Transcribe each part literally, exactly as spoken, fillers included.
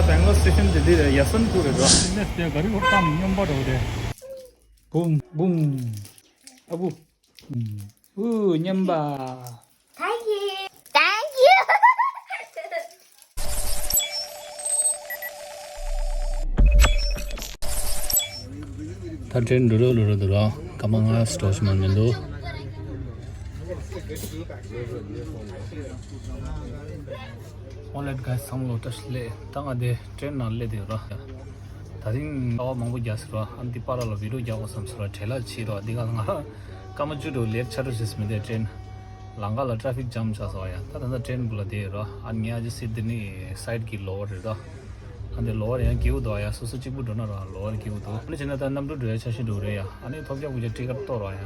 སྦེང་ལོར་སི་ཊེ་ཤན་དེ་འདི་རེད། ཡ་སོན་པུར་རེད་འགྲོ། ནས་དེ་ག་རི་བར་བཏང་ནས་སྨྱོན་པ་འགྲོ་རེད། བུང་བུང་། ཨ་བུ། ཨུ་སྨྱོན་པ། Thank you. Thank you. ད་ཊེན་འགྲོ་རོགས་འགྲོ་རོགས་འདུག་ར། སྐར་མ་ལྔ་སི་ཊོབ་ཞིག་མ་མི་འདུག Alright guys, ཚང་མ་ལ་བཀྲ་ཤིས་བདེ་ལེགས། ད་ང་དེ་ཊེན་ནང་སླེབས་བསྡད་ཡོད་ར། ད་རིང་ཀ་བ་མང་པོ་རྒྱག་ཟེར་བ། ཨ་ནི་འདི་པར་ལ་བི་ཌི་ཡོ་རྒྱག་དགོས་བསམ་ཟེར་བ། བྲེལ་བ་ཆེ་ར། འདི་ག་ལ་ང་སྐར་མ་བཅུ་དྲུག་ལེཊ་ཆགས་འགྲོ་ཟེར་མི་དེ། ཊེན་ལམ་ཁ་ལ་ཊ་ཕིག་ཇམ་ཆགས་སོང་ཡ། ད་ད་ལྟ་ཊེན་སྦུག་ལ་བསྡད་ཡོད་ར། ཨ་ནི་ངའི་ཨ་ཅེ་སིཊ་འདི་ནི་སའིཌ་གི་ལོ་ཝར་རེད་ད། ཨ་འདི་ལོ་ཝར་ཡང་སྐྱིད་པོ་འདུག་ཡ། སོ་སོ་གཅིག་པུ་འགྲོ་ན་ར་ལོ་ཝར་སྐྱིད་པོ་འདུག་ཨ་ནི་བྱས་ན་ད་གནམ་གྲུ་འགྲོ་ཡ་འཆར་གཞི་འདུག་རེད་ཡ། ཨ་ནི་ཐོབ་རྒྱག་དགོས་ཀྱི་ཊི་ཀེཊ་གཏོར་ར་ཡ།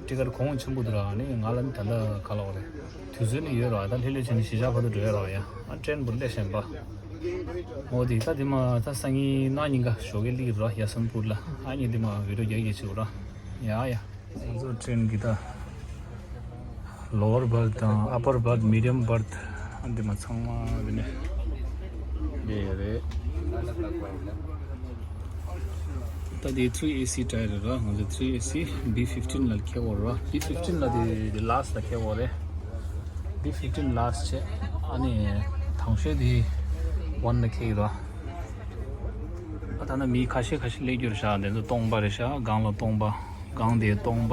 ཊི་ཀེཊ་གོང་ཆེན་པོ་འདུག་ར། ཨ་ནི་ང་ལ་ནི་ད་ལྟ་ག་ལབ་དགོས་རེད། དུས་ཚོད་ནི་ཡོད་ར། ད་ལྷོད་ལྷོད་བྱས་ནས་གཞིས་ཆགས་བར་དུ་འགྲོ་ཡ་ར་ཡ། ཨ་ཊེན་སྦུག་སླེབས་ཤེས་པ། འོ་དེ་ད་དེ་མ་ད་སང་ཉིན་གནངས་ཉིན་ཀ་ཞོགས་ཀས་སླེབས་ར། ཡ་སོན་པུར་ལ། ཨ་ནི་དེ་མ་བི་ཌི་ཡོ་རྒྱག་གི་བྱེད་དགོས་ར། ཡ་ཡ། ང་ཚོ་ཊེན་གྱི་ད་ལོ་ཝར་བར་དང་ཨ་པར་བར། མི་ཌི་ཡམ་བར། ཨ་འདི་མ་ཚང་མ་འདི་ནས་སླེབས་ཡོད་རེད། ད་འདི་ཐི་རི་ཨེ་སི་ཊ་ཡར་རེད་ར། ང་ཚོ་ཐི་རི་ཨེ་སི་བི་ཕིཕ་ཊིན་ལ་འཁྱེར་དགོས་ར། བི་ཕིཕ་ཊིན་ལ་དེ་དེ་ལཱསི་ཊི་ལ་འཁྱེར་དགོས་རེད། བི་ཕིཕ་ཊིན་ལཱསི་ཊི་བྱས། ཨ་ནི་དང་ཤོས་དེ་ཝན་ལ་འཁྱེར་གྱི་ར། ཨ་ད་ནི་མི་ཁ་ཤས་ཁ་ཤས་སླེབས་རྒྱུ་རེད་ཤག་འདི་ཚོ་སྟོང་པ་རེད་ཤག་སྒང་ལ་སྟོང་པ། སྒང་དེ་སྟོང་པ།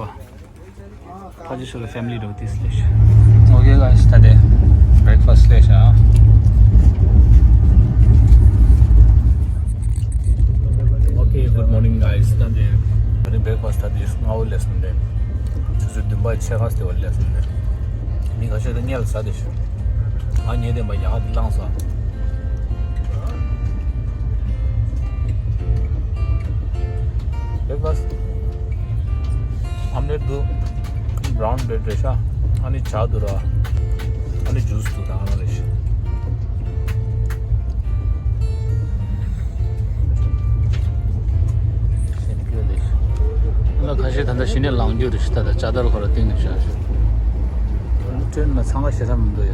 ཕ་ཇི་ཤོ་ལ་ཕེ་མི་ལི་འགྲོ་དེ་སླེབས་ཤག Okay guys, ད་དེ་བྷི་རེག་ཕ་སི་སླེབས་ཤག Okay, good morning guys. ད་དེ་ད་དེ་བྷི་རེག་ཕ་སི་ད་དེ་སྔ་བོ་སླེབས་སོང་། དེ་ཆུ་ཚོད་བདུན་པ་ཕྱེད་ཀ་དེ་བ་སླེབས་སོང་། དེ་མི་ཁ་ཤས་ད་སྔོན་ལ་ཟ་དེ་ཤག་ང་ཉལ་བསྡད་པ་ཡག་ག་དེ་བླངས་སོང་། བྷི་རེག་ཕ་སི་ཨོམ་ལེཊ་འདུག་བྷ་རའུན་བྷི་རེཌ་རེད་ཤག་ཨ་ནི་ཇ་འདུག་ར། ཨ་ནི་ཇུས་འདུག་ད་ཨ་ནི་རེད་ཤག་ཨ་ནི་ཁ་ཤས་ད་ལྟ་གཞི་ནས་ལངས་རྒྱུ་རེད་ཤག་ད་ལྟ་ཇ་དར་ཁོ་ར་སྟེང་ནས་བཞག་ཤག་ཨ་ནི་ཊེན་ལ་འཚང་ཁ་ཞེ་དྲག་མི་འདུག་ཡ།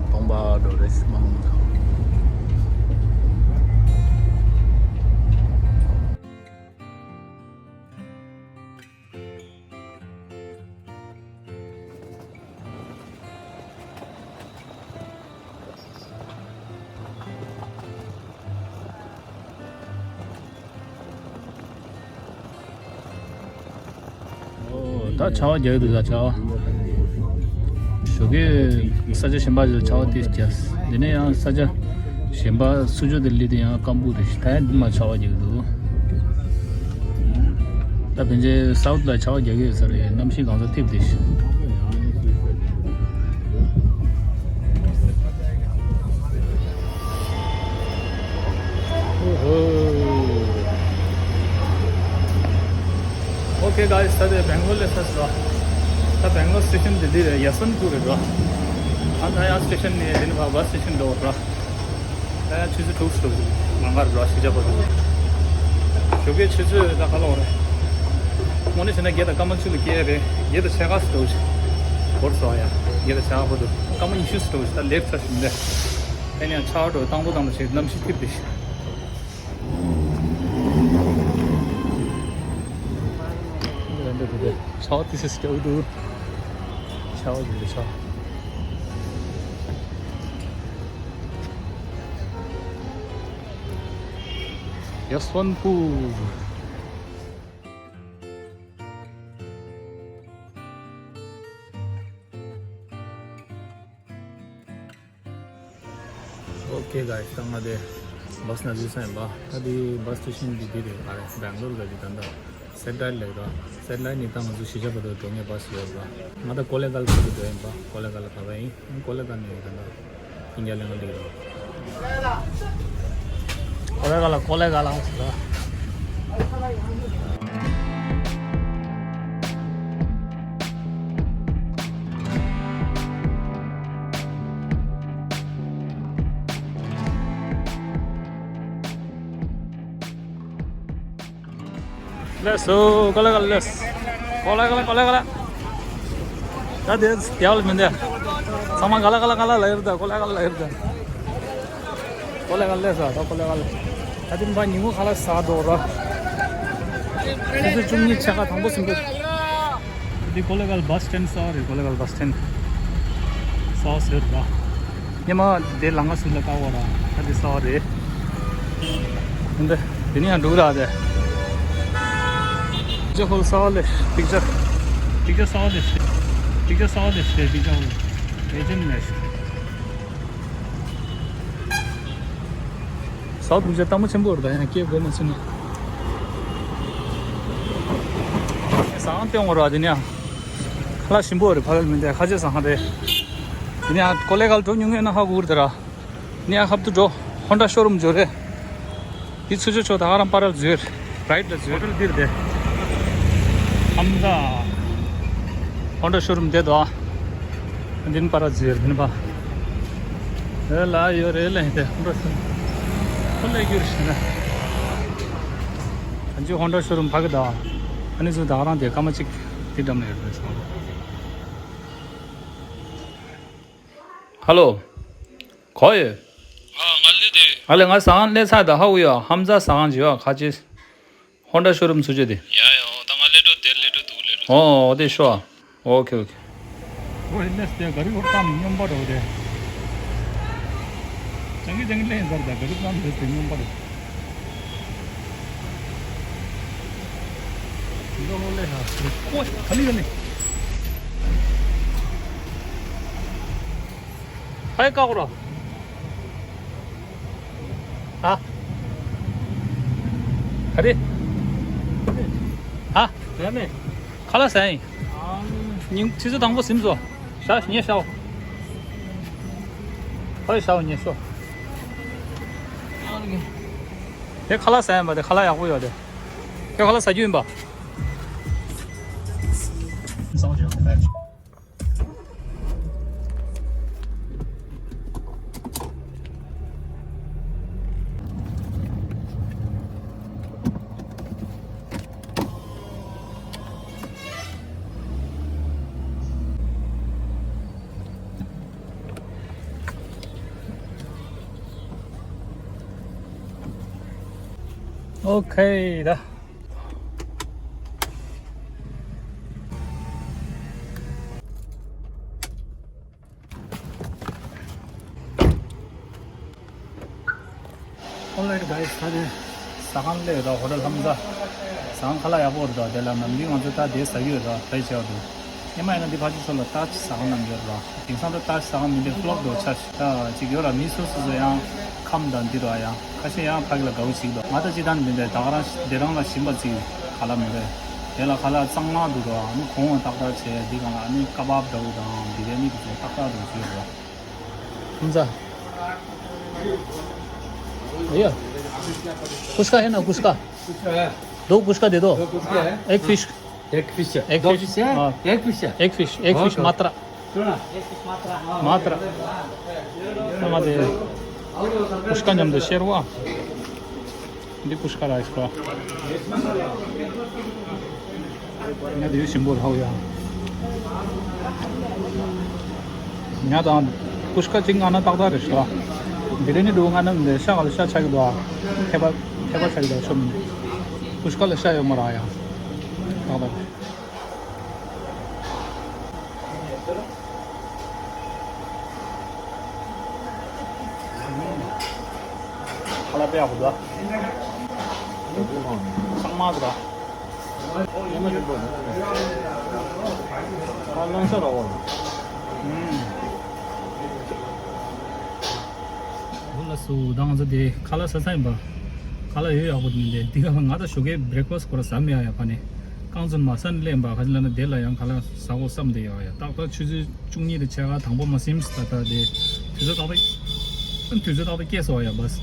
སྟོང་པ་འགྲོ་རེད་མང་མང་དང་། ཨོ། ད་ཆར་པ་རྒྱག་གི་འདུག་ད་ཆར་པ། ཞོགས་ཀས་ས་ཆ་གཞན་པ་ཞིག་ལ་ཆར་པ་ཏོག་ཙམ་རྒྱག་དེ་ནས་ཡང་ས་ཆ་གཞན་པ་སུ་ཇོ་དེ་སླེབས་དུས་ཡང་སྐམ་པོ་རེད། ད་ཡང་འདི་མ་ཆར་པ་རྒྱག་གི་འདུག་ད་ཕན་ཆད་སའུཐ་ལ་ཆར་པ་རྒྱག་གི་ཡོད་ས་རེད། གནམ་གཤིས་གང་སར་ཐིབས་ཏེ། Okay guys, ད་དེ་སྦེང་ལོར་ལ་ཚར་སོང་། ད་སྦེང་ལོར་སི་ཊེ་ཤན་དེ་འདི་རེད། ཡ་སོན་པུར་རེད་འགྲོ། ཨ་ད་ཡང་སི་ཊེ་ཤན་ནས་དེ་ནས་ཕར་བྷ་སི་སི་ཊེ་ཤན་འགྲོ་འགྲོ། ད་ཡང་ཆུ་ཚོད་དྲུག་ཙམ་འགྲོ་ཞིག་ལམ་ཁར་འགྲོ། གཞིས་ཆགས་བར་དུ། ཞོགས་ཀའི་ཆུ་ཚོད་ད་ག་ལ་འོ་རེད། དངོས་གནས་བྱས་ན་བརྒྱད་དང་སྐར་མ་བཅུ་ལ་སྐྱེལ་རེད། བརྒྱད་དང་ཕྱེད་ཀ་ཙམ་འགྲོ་ཞིག་འགོར་སོང་ཡ། བརྒྱད་དང་ཕྱེད་ཀ་བར་དུ་སྐར་མ་ཉི་ཤུ་ཙམ་འགྲོ་ཞིག་ད་ལེཊ་ཆགས་ཤིག་མི་འདུག་ཨེ་ནས་ཡང་ཆར་པ་འགྲོ་བཏང་དགོས་བཏང་དགོས་བྱས་གནམ་གཤིས་ཐིབས་ཏེ་ཞིག་ཆར་པ་ཏོག་ཙམ་རྒྱག་གི་འདུག་ཆར་པ་ཡོད་རེད་ཆར་པ། ཡ་སོན་པུར། Okay guys, ད་ང་དེ་བྷ་སི་ནང་འཛུལ་ས་ཡིན་པ། ད་དེ་བྷ་སི་སི་ཊེ་ཤན་འདི་འདི་རེད། ག་རེ་སྦེང་ལོར་ག་དེ་ད་ལྟ་སེ་ཊི་ལའེཊ་ལབ་ར། སེ་ཊི་ལའེཊ་ནས་ད་ང་ཚོ་གཞིས་ཆགས་བར་དུ་འགྲོ་མཁན་བྷ་སི་ཡོད་ར། ང་ད་ཀོ་ལེ་གྷལ་བར་དུ་འགྲོ་ཡིན་པ། ཀོ་ལེ་གྷལ་ལ་ག་པར་ཡིན། ཀོ་ལེ་གྷལ་ནས་ད་ལྟ་ཨིན་ཌི་ཡ་གླིང་ལ་སླེབས་ར། ཀོ་ལེ་གྷལ་ལ་ཀོ་ལེ་གྷལ་ལ་ཟེར་ར། ལེགས་སོ། ཀོ་ལེ་གྷལ་ལ་ལེགས། ཀོ་ལེ་གྷལ་ལ་ཀོ་ལེ་གྷལ་ལ། ད་དེ་རྒྱབ་ལ་མི་འདུག་ཚང་མ་གྷལ་ལ་གྷལ་ལ་གྷལ་ལ་ལབ་ཡོད་རེད་ད། ཀོ་ལེ་གྷལ་ལ་ལབ་ཡོད་རེད་ད། ཀོ་ལེ་གལ་སླེབས་ས་ད། ཀོ་ལེ་གལ། ད་དེ་མ་ཉིན་མོ་ཁ་ལག་ཟ་འགྲོ་ར། ཆུ་ཚོད་བཅུ་གཉིས་ཕྱེད་ཀ་དང་པོ་ཟིན་པ། འདི་ཀོ་ལེ་གལ་བྷ་སི་སི་ཊེན་ཌི་ས་རེད། ཀོ་ལེ་གལ་བྷ་སི་སི་ཊེན་ཌི་ས་ཟེར་ར། ཉི་མ་དེ་ལ་ང་སུ་ལ་ཀ་བ་ར། ད་དེ་ས་རེད། འདི་འདི་ནི་ཡང་འགྲོ་ར་དེ། ཇ་ཧོལ་ས་ལེ། པིག་ཅར། པིག་ཅར་ས་ལེ། པིག་ཅར་ས་ལེ། པིག་ཅར་ཧོལ། ཨེ་ཇེན་ལེ། ཟ་དུས་ཆ་སྟབས་མ་ཆེན་པོ་རེད། ད་ཡང་སྐྱེལ་དགོས་མ་ཟིན་ན། ཟ་ཁང་སྟོན་དགོས་ར་དེ་ནས། ཁ་ལག་ཞིམ་པོ་རེད། ཕ་གལ་མི་འདུག་ཁ་ཆེ་ཟ་ཁང་རེད། དེ་ནས་ཀོ་ལེ་གལ་འགྲོ་མྱོང་ཡོད་ན་ཧ་གོ་གི་རེད་ད་ར། ནས་ཁབ་ཏུ་འགྲོ། ཧོན་ཌ་ཤོ་རུམ་འགྲོ་རེད། འདི་ཚུར་ཕྱོགས་ད་ག་རང་པར་འཛུལ། རའིཊ་ལ་འཛུལ། ཧོ་ཊེལ་འདིར་དེ། ཧམ་ཟ། ཧོན་ཌ་ཤོ་རུམ་དེ་དོ། འདིན་པར་འཛུལ་འདིན་པ། ཨེ་ལ་ཡོད་རེད་ལ་དེ་ཧོན་ཌ་ཤོ་རུམ། ཁོ་ལས་རྒྱུར་ཞེ་ན། གང་ཅི་ཧོན་ཌ་ཤོ་རུམ་ཕ་གི་ད། ཨ་ནི་ཚུར་ད་ག་རང་དེ་སྐར་མ་གཅིག་དེ་འགྲམ་ལ་ཡོད་རེད་སོང་། ཧ་ལོ། གོ་ཡོད། ཨ་ང་ལེ་དེ། ཨ་ལེ་ང་ཟ་ཁང་སླེབས་ཚར་ད། ཧ་གོ་ཡོད། ཧམ་ཟ་ཟ་ཁང་བྱེད་བ་ཁ་ཆེ། ཧོན་ཌ་ཤོ་རུམ་སུ་བྱེད་དེ། ཡ་ཡ་ད་ང་ལེ་འགྲོ་དེ་ལེ་འགྲོ་འདུག་ལེ་འགྲོ། ཨོ་ཨོ་དེ་ཤོ། ཨོ་ཁེ་ཨོ་ཁེ། ཨོ་ཧེ་ནེ་སི་དེ་ག་རི་ཧོར་ཏམ་སྙོམས་པ་འགྲོ་དེ། ཅང་གི་ཅང་གི་ལེན་ཟར་ད་ག་རི་ཧོར་ཏམ་དེ་དེ་སྙོམས་པ་འགྲོ། འདི་ཧོ་ལེ་ཧ། ཨོ་ག་ལི་ག་ལི། ཧའི་ཀ་ཧོ་ར། ཨ། ག་རེ། ཨ། ཡ་མེ། ཁ་ལག་ཟ་ཡིན། ཉིན་ཆུ་ཚོད་དང་པོ་ཟིན་སོ། ཤ་ཉེ་ཤའོ། ཧོ་ཤའོ་ཉེ་ཤོ། དེ་ཁ་ལག་ཟ་ཡིན་པ། དེ་ཁ་ལག་ཡག་པོ་ཡོད་དེ། དེ་ཁ་ལག་ཟ་རྒྱུ་ཡིན་པ། ཨོ་ཁེ་ད། Alright guys, ད་ནི་ཟ་ཁང་སླེབས་ཡོད། ད་ཧོ་ཊེལ་ལྷམ་ཟ། ཟ་ཁང་ཁ་ལག་ཡག་པོ་རེད། ད་དེ་ལ་ནམ་རྒྱུན་ང་ཚོ་ད་དེ་ཟ་གི་ཡོད། ད་ཕལ་ཆེ་བ་འདུག་སྔོན་མ་ཡིན་ན་འདི་ཕ་ཆུ་ཚོ་ལ་ཏཱཇ་ཟ་ཁང་རྣམས་ཡོད་རེད། དེང་སང་ད་ཏཱཇ་ཟ་ཁང་མི་འདུག་ཕློག་འགྲོ་ཆ་ཞིག་ད་ཅིག་ཡོད་ར། མི་སོ་སོ་སོ་ཡང་ཁམས་དང་འདི་ར་ཡང་ཁ་ཤས་ཡང་ཕ་གི་ལ་དགའ་བོ་ཞིག་འདུག་ང་ད་ཅི་ད་འདི་འདྲ་ད་ག་རང་དེ་རང་ལ་ཞིམ་པ་ཅིག་ག་ལ་མི་རེད། དེ་ལ་ཁ་ལག་གཙང་མ་འདུག་ར། ཨ་ནི་གོང་བ་ཏག་ཏག་བྱས། འདི་གང་ལ་ཨ་ནི་ཀ་བབ་འདྲ་བོ་དང་འདི་རེ་ནི་དེ་ཚོ་ཏག་ཏག་འདུག་ཟེར་ར། ཁམས་ཟ། ཡ། कुछ का है ना, कुछ का? कुछ का है। दो कुछ का दे दो। दो कुछ का है? एक फिश। एक फिश है। एक दो फिश। फिश है? हाँ। एक फिश है? एक फिश, एक फिश ओके, ओके। मात्रा। सुन ना। मात्रा। मात्रा। हमारे कुछ का जम दे शेरवा। འདི་ཀུ་ཤ་ར་ཡིས་པ། ང་འདི་ཞིམ་པོ་ཧ་གོ་ཡ། ང་དང་ཀུ་ཤ་གཅིག་ང་ན་ཏག་ཏག་རེད་ཤག་འདི་རེ་ནི་འདུག་ང་ན་འདི་ཤ་ག་ལ་ཤ་ཆག་གི་འདུག་ཐེ་བ་ཐེ་བ་ཆག་གི་འདུག་ཆོམ། ཀུ་ཤ་ལ་ཤ་ཡོད་མ་ར་ཡ། ཏག་ཏག་ཁ་ལག་དཔེ་ཡག་པོ་འདུག་ཚང་མ་འདུག་ཁ་ལག་ས་ར་བ། ཨུམ། འོ་ལགས་སོ། ད་ང་ཚོ་དེ་ཁ་ལག་ཟ་ས་ཡིན་པ། ཁ་ལག་ཡོད་ཡག་པོ་མི་འདུག་འདི་ག་ང་ད་ཞོགས་ཀའི་བྷི་རེག་ཕ་སི་ཁོ་ར་ཟ་མེད་ཡ། ཡ་ཕ་ནི་རྐང་བཙོན་མ་ཟ་ནས་སླེབས་པ། ག་ཅི་ལབ་ན་དེ་ལ་ཡང་ཁ་ལག་ཟ་དགོས་བསམ་བསྡད་ཡོད་ཡ། ཏག་ཏག་ཆུ་ཚོད་བཅུ་གཉིས་དང་ཕྱེད་ཀ་དང་པོ་མ་ཟིན་ཙམ་ད་ལྟ་དེ་དུས་ཚོད་ཏག་ཏག་དུས་ཚོད་ཏག་ཏག་སྐྱེལ་སོང་ཡ་བས།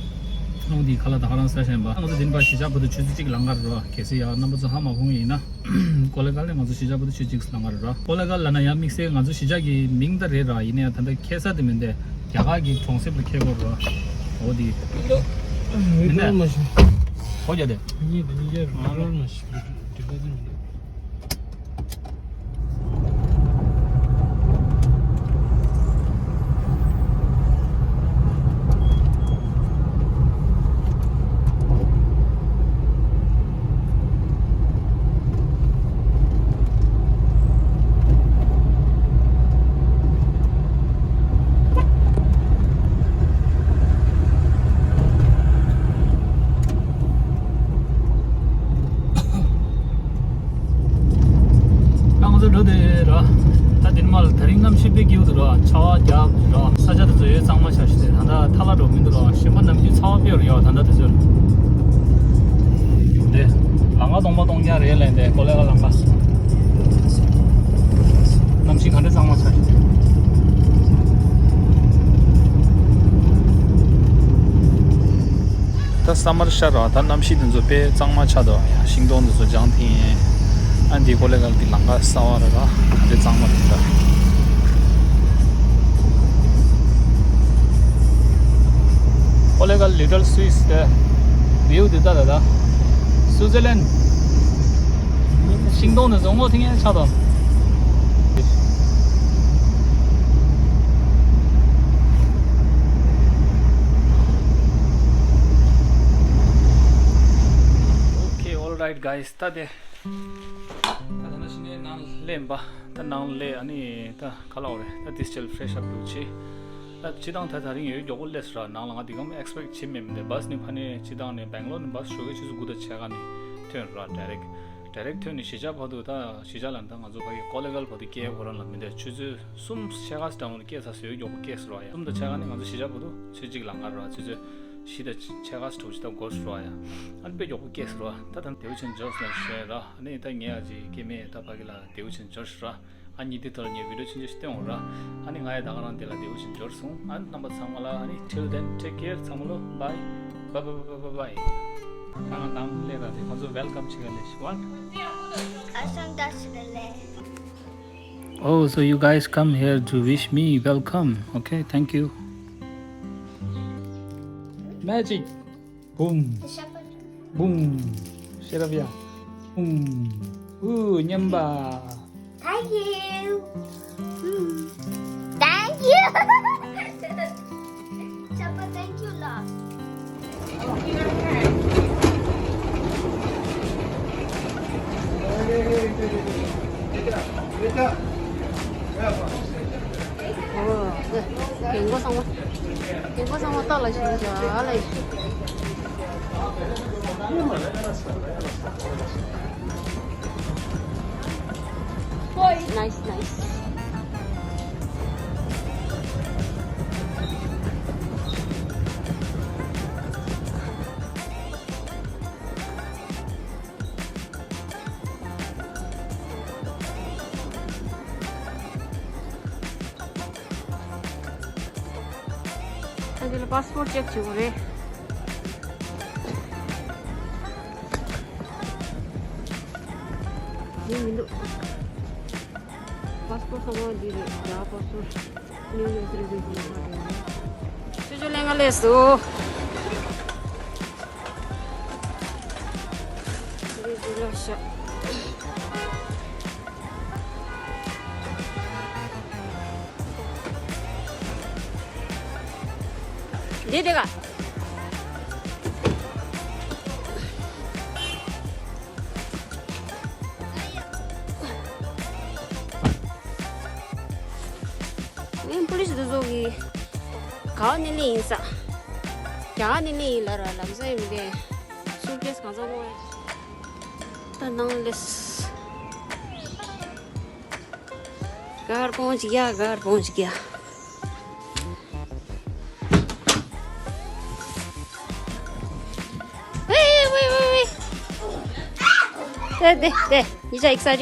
ཨོ་འདི་ཁ་ལག་ད་ག་རང་ཟ་བཞིན་པ། ང་ཚོ་འདི་ནས་ཕར་གཞིས་ཆགས་བར་དུ་ཆུ་ཚོད་གཅིག་ལང་ག་རེད་རོ། གལ་སྲིད་ཡ་རྣམ་པ་ཚོ་ཧ་མ་གོ་ཡིན་ན། ཀོ་ལེ་གལ་ནས་ང་ཚོ་གཞིས་ཆགས་བར་དུ་ཆུ་ཚོད་གཅིག་ལང་ག་རེད་རོ། ཀོ་ལེ་གལ་ལབ་ན་ཡང་དམིགས་བསལ་ང་ཚོ་གཞིས་ཆགས་ཀྱི་མིང་ད་རེད་ར། ཡིན་ན་ཡང་ད་ལྟ་ཁེལ་ས་དེ་མིན་ཏེ། རྒྱ་གར་གྱི་གྲོང་གསེབ་ལ་ཁེལ་གོ་རོ། འོ་འདི། མིན་ཏེ། ཧོ་རྒྱ་དེ། གཉིས་དེ་གཉིས་ཀྱི་རོ་མ་ཤི་འགྲིག་པ་ཅི་མི་འདུག་ཕྱི་པའི་སྐྱིད་པོ་འདུག་རོ། ཆར་པ་རྒྱག་འདུག་རོ། ས་ཆ་དེ་ཚོ་ཡོད་གཙང་མ་ཆགས་ཤག་སྟེ། ད་ལྟ་ཐལ་བ་འགྲོ་མི་འདུག་རོ། གཞན་པ་ནམ་རྒྱུན་ཚ་བ་དཔེ་རུ་ཡོད། ད་ལྟ་དེ་ཚོ་ཡོད་དེ། ལམ་ཁ་སྟོང་པ་སྟོང་རྐྱང་རེད་ལབ་དེ། ཀོ་ལེ་གལ་ལམ་ཁ། གནམ་གཤིས་ག་འདྲ་གཙང་མ་ཆགས་ཤག་ད་ས་མར་ཤར་ར། ད་གནམ་གཤིས་དེ་ཚོ་དཔེ་གཙང་མ་ཆགས་འདུག་ཡ། ཤིང་སྡོང་དེ་ཚོ་ལྗང་ཐིང་། ཨ་འདི་ཀོ་ལེ་གལ་གྱི་ལམ་ཁ་གསར་པ་རེད་ར། དེ་གཙང་མ་རེད་ད། ཀོ་ལེ་གལ་Little Swiss དེ། བིའུ་དེ་ད་ད་ད། སུའུ་ཙེར་ལན། ཤིང་སྡོང་དེ་ཚོ་སྔོ་ཐིང་ངེ་ཆགས་འདུག Okay, all right, guys. ད་དེ། ད་ད་ནང་བཞིན་ནས་ནང་སླེབས་པ། ད་ནང་སླེབས། ཨ་ནི་ད་ག་ལབ་དགོས་རེད། ད་དེ་ཚོ་ཕྱིར་fresh up འགྲོ་བྱེད། ད་སྤྱིར་བཏང་ད་དེ་རིང་ཡོད་མགྱོགས་པོ་སླེབས་སོང་ར། ནང་ལ་ང་དེ་ག་ནས་expect བྱེད་མེད་མི་འདུག་བྷ་སི་ནས་ཕ་ནས་སྤྱིར་བཏང་ནས་སྦེང་ལོར་ནས་བྷ་སི་ཞོགས་ཀས་ཆུ་ཚོད་དགུ་དང་ཕྱེད་ཀ་ནས་ཐོན་ར། direct direct ཐོན་ནས་གཞིས་ཆགས་བར་དུ། ད་གཞིས་ཆགས་ལ་ད་ང་ཚོ་ཕ་གི་ཀོ་ལེ་གལ་བར་དུ་སྐྱེལ་ཡག་ཁོ་རང་ལ་མི་འདུག་ཆུ་ཚོད་གསུམ་ཕྱེད་ཀ་ཙམ་ལ་སྐྱེལ་ཚར་སོང་། ཡོད་མགྱོགས་པོ་སྐྱེལ་སོང་ར། ཡ་གསུམ་དང་ཕྱེད་ཀ་ནས་ང་ཚོ་གཞིས་ཆགས་བར་དུ་ཆུ་ཚོད་གཅིག་ལམ་ཁ་ར། ཆུ་ཚོད་བཞི་དང་ཕྱེད་ཀ་ཙམ་ཅིག་ད་འགོར་སོང་ར། ཡ་ཨ་ནི་དཔེ་མགྱོགས་པོ་སྐྱེལ་སོང་ར། ད་ད་བདེ་པོ་ཅན་འབྱོར་སོང་ཞུ་ཡ་ར། ཨ་ནི་ད་ངས་ཨ་ཅེ་སྐྱེ་དམན་ད་ཕ་གི་ལ་བདེ་པོ་ཅན་འབྱོར་སོང་ར། ཨ་ནི་དེ་ཐོག་ལ་ངས་བི་ཌིའོ་ཆུང་ཆུང་ཞིག་སྟོན་འོང་ར། ཨ་ནི་ང་ཡི་ད་ག་རང་དེ་ལ་བདེ་པོ་ཞིག་འབྱོར་སོང་། ཨ་ནི་རྣམ་པ་ཚང་མ་ལ། ཨ་ནི་till then, take care. ཚང་མ་ལོ། bye bye bye bye bye bye. ཁྱེད་རང་ནང་སླེབས་ར། དེ་ཁོང་ཚོ་welcome བྱེད་ག་སླེབས་ཤིག་བ། ཁ་སང་ད་ཞིག་ལས། Oh, so you guys come here to wish me welcome. Okay, thank you. Magic. Boom. Boom. Sheravia. Boom. Ooh, Nyamba. Thank you. Mm. Thank you. Chapa, thank you, love. ཨོ། རྒན་གོག་ཚང་མ། རྒན་གོག་ཚང་མ་ལྟ་ལ་ཞིག་བྱ་ལ་ཡིན། Nice, nice. ཨ་འདི་ལ་པཱ་སི་པོར་ཊི་ཅེག་བྱེད་དགོས་རེད། འདི་མི་འདུག་པཱ་སི་པོར་ཊི་ཚང་མ་འདི་རེད། རྒྱ་པཱ་སི་པོར་ཊི། ནིའུ་ཡོག་སི་རེ་ཛིད་ཊི་ཚང་མ་རེད། ཅོ་ཅོ་ལེན་ག་སླེབས་སོང་། འདི་འདི་ལ་ཤ། འདི་འདི་ག་ངས་པུ་ལིས་འདི་ཚོ་གི་ག་བ་ནས་སླེབས་ཡིན་ས། རྒྱ་གར་ནས་སླེབས་ཡིན་ལབ་ར། ལམ་སང་ཡིན་པས་སུཊ་ཀེས་གང་ཚང་གོ། ད་ནང་སླེབས། घर पहुंच गया, घर पहुंच गया। वे, वे, वे, वे। दे, दे, दे। ये जा, एक साइड।